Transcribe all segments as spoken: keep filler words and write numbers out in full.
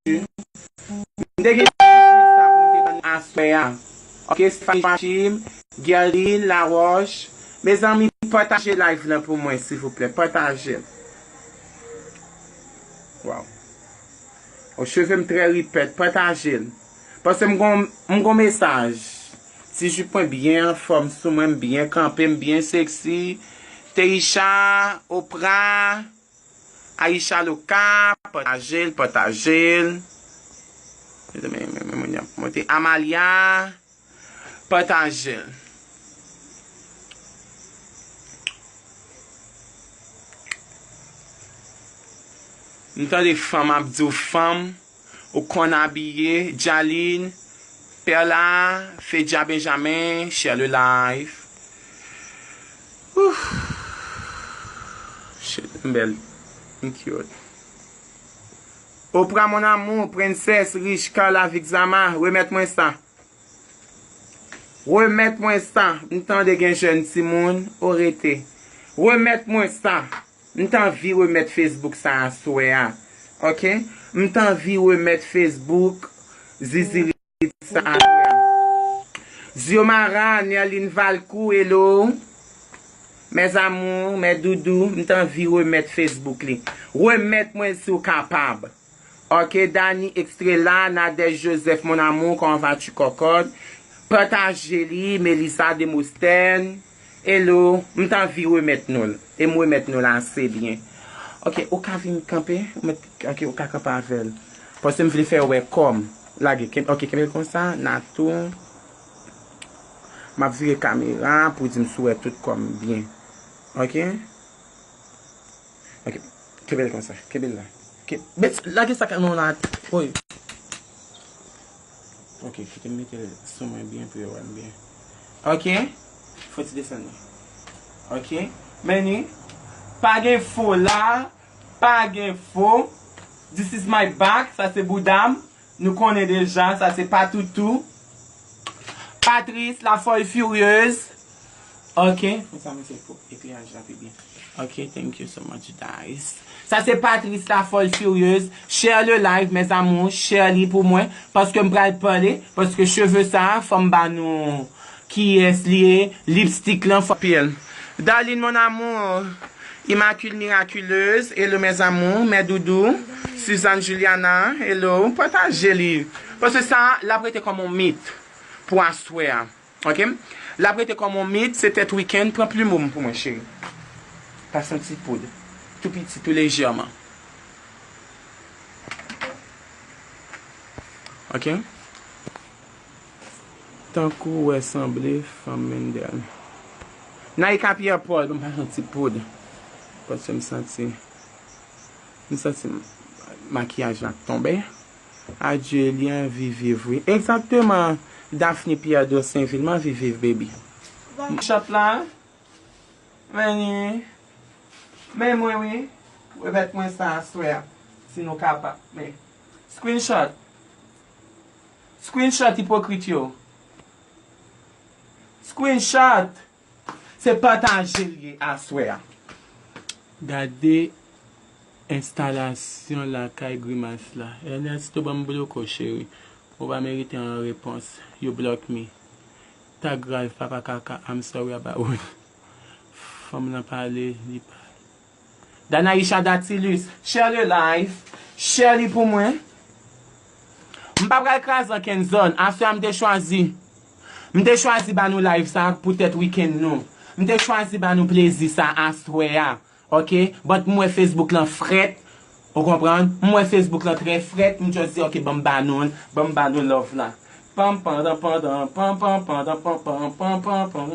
M te gen sa pou m te ban nou aswè a. Ok, Stephanie Joachim, Guerline Laroche. Mezanmi, pataje live lan pou mwen, silvouplè. Pataje l. Waw. O, cheve m trè ripèt. Pataje l. Paske m gon, m gon mesaj. Ti jip mwen byen anfòm sou mwen, m byen kanpe, m byen seksi. Teisha, Oprah, Aisha Loka, pataje l, pataje l. Mezanmi, men, men, men, men, monte Amalia, pataje l. M tande fanm ap di w fanm. Ou konn abiye, Jaline, Perla, Fedja Benjamin, share le live. Ouh. Shit, m bèl. M cute. Oprah, mon amour, Princess, Rich, Carla, Vixama, remèt mwen sa. Remèt mwen sa. M tande gen jèn timoun, o rete. Remèt mwen sa. M t anvi remèt Facebook sa aswè a. Ok? M t anvi remèt Facebook Zizirit sa aswè a. Ziomara, Nerline Valcourt, hello. Mes amours, mes doudous, m t anvi remèt Facebook li. Remèt mwen si w kapab. Ok, Dani Estrella, Nadège Joseph, mon amour, comment vas-tu, cocotte? Pataje li, Melissa Demosthène. Hello, m t anvi remèt nou l. E m remèt nou l ase byen. Ok, ou ka vin kanpe? Ou mèt, ok, ou ka kanpe avè l. Paske m vle fè w wè kò m. Lage, ken-, ok, kenbe l konsa, Natou. M ap vire kamera pou di m si w wè tout kò m byen. Ok? Ok. Kenbe l konsa. Kenbe l la. Ke-, bet-, lage sa nan la. Oy. Ok, kite m mete l sou mwen byen pou yo wè m byen. Ok. Fò ti desann li. Ok. Men ni. Pa gen fo la. Pa gen fo. This is my back. Sa se bouda m. Nou konnen deja, sa se Patoutou. Patrice, la folle furieuse. Ok, fò sa mwen se pou ekleyaj la pi byen. Ok, thank you so much, guys. Sa se Patrice, la folle furieuse. Share le live, mes amours, share li pou mwen. Paske m pral pale, paske cheve sa, fò m ba nou kiyès li ye, lipstick lan, fò pil. Darline, mon amour, Immaculée Miraculeuse, hello mes amours, mes doudous, Suzanne Juliana, hello, pataje li. Paske sa, l ap rete kòm yon mit pou aswè a. Ok? L ap rete kòm yon mit, se tèt wikenn, pran plim ou pou mwen, cheri. Pase yon ti poud. Tou piti, tou lejèman. Ok? Tankou w wè sanble fanm Mendel. Naïka Pierre Paul, ban m pase yon ti poud. Paske m santi, m santi makiyaj la ap tonbe. Adye, li anvi viv wi. Egzakteman, Daphne Pierre de Sainville, m anvi viv, baby. Chat la. Men li, men mwen wi, remèt mwen sa aswè a, si nou kapab. Men, screenshot. Screenshot ipokrit yo. Screenshot. Se pataje l ye aswè a. Gade enstalasyon lakay grimas la. Ernesto, ban m bloke w, cheri. Ou pa merite yon repons. You block me. Tag Ralph, papa kaka, I'm sorry about. Fanm nan pale, li pale. Danaïcha Datilus, share le live. Share li pou mwen. M pa pral kraze ankenn zòn. Aswè a m te chwazi. M te chwazi ba nou live sa poutèt wikenn nou. M te chwazi ba nou plezi sa aswè a. Ok? But m wè Facebook lan frèt. Ou konprann? M wè Facebook lan trè frèt. M just di, ok, ban m ba nou l. Ban m ba nou love la. Pam, pandan, pandan, pam, pam, pandan, pam, pam, pam, pam, pam.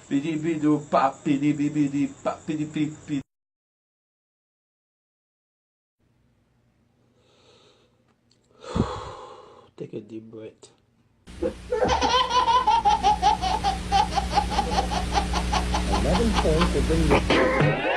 Pidi bido pap, pidi bibidi pap, pidi pipi. Take a deep breath. Eleven points have been